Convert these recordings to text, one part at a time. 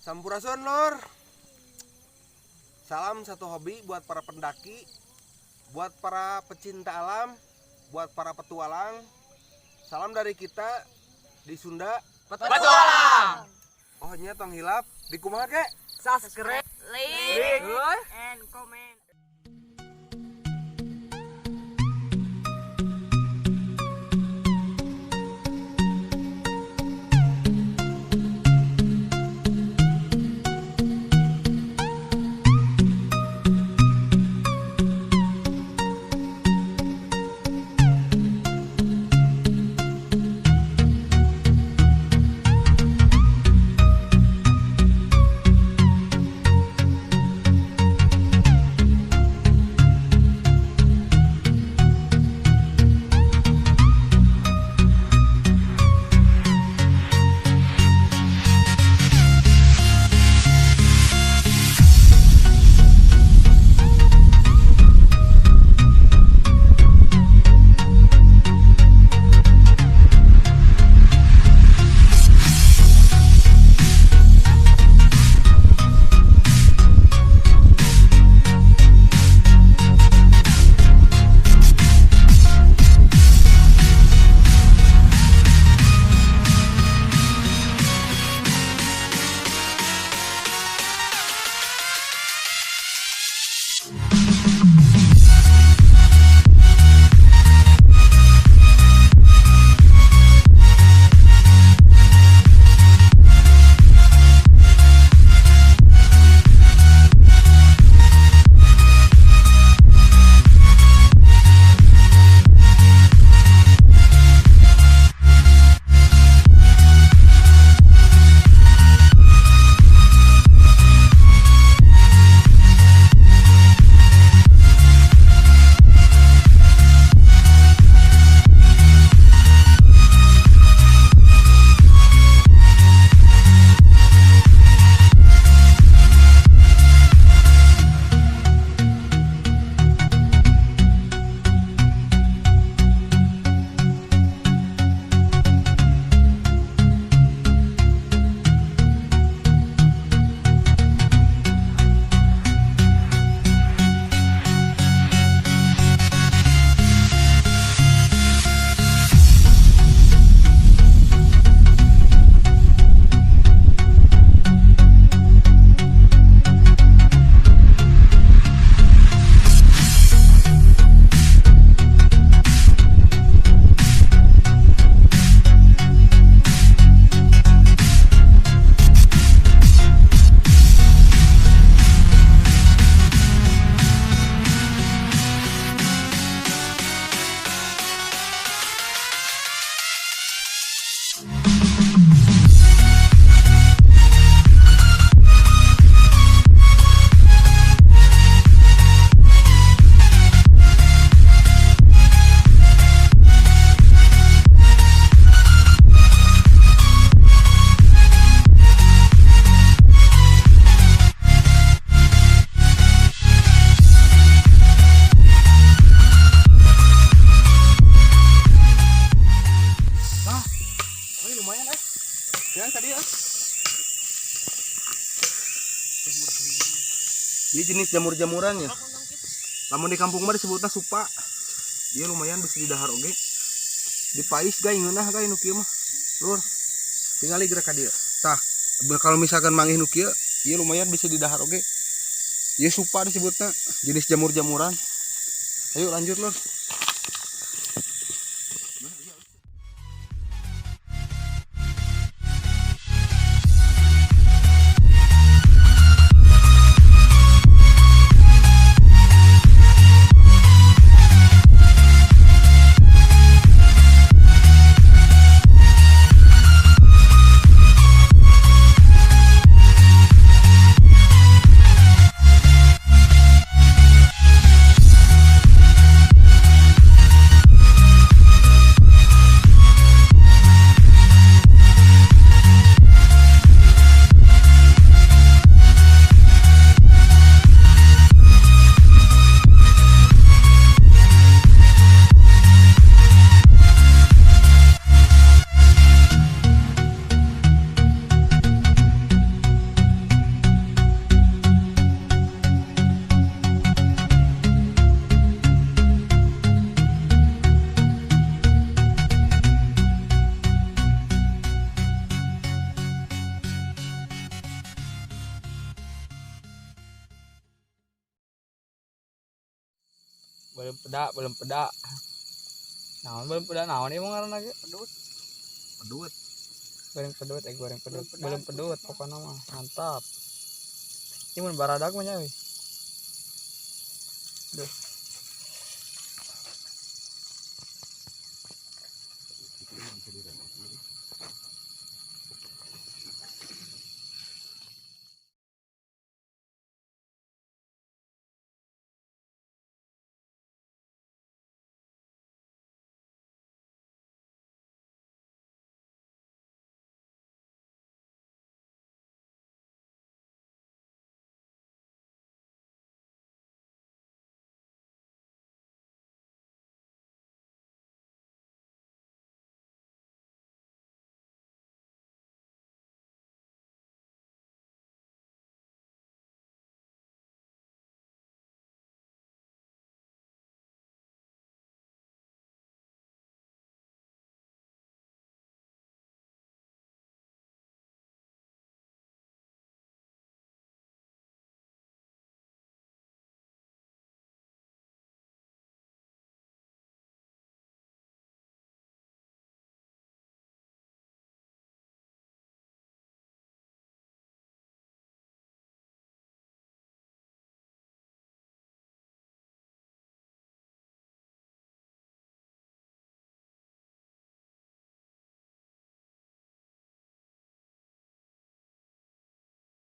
Sampurasun, Lur. Salam satu hobi buat para pendaki, buat para pecinta alam, buat para petualang. Salam dari kita di Sunda Petualang. Oh nya, tong hilap di kumaha kek? Subscribe, like, like, and comment. Ah, oh, lumayan eh. Ya tadi ya. Ini jenis jamur-jamuran ya. Lamun di kampung mah disebutnya supa. Iya, lumayan bisa didahar oge. Dipais guys, ngeunah guys nu kieu mah. Lur. Tingali gerak ka dieu. Tah, kalau misalkan manggih nu kieu, ieu lumayan bisa didahar oge. Ieu supa disebutnya, jenis jamur-jamuran. Ayo lanjut, Lur. Belum peda, belum peda. Naon belum peda naon ieu ngaranna ge? Pedut. Pedut. Goreng pedut, goreng pedut. Belum peda. Belum pedut pokoknya mah mantap. Ini mun baradag mah nya euy. Duh.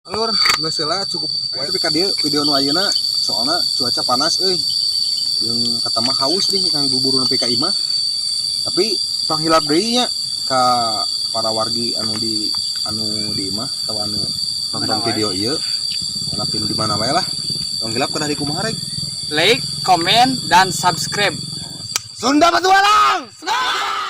Lur, geus heula cukup wae tapi ka dieu video nu ayeuna soalna cuaca panas euy. Jeung kata mah haus nih kang buburu nepi ka imah. Tapi tong hilap deui nya ka para wargi anu di imah atawa anu nonton Mana wae. video ieu. Tapi di mana wae lah. Tong hilap kedah di kumaha rek. Like, komen, dan subscribe. Sunda Petualang. Semangat!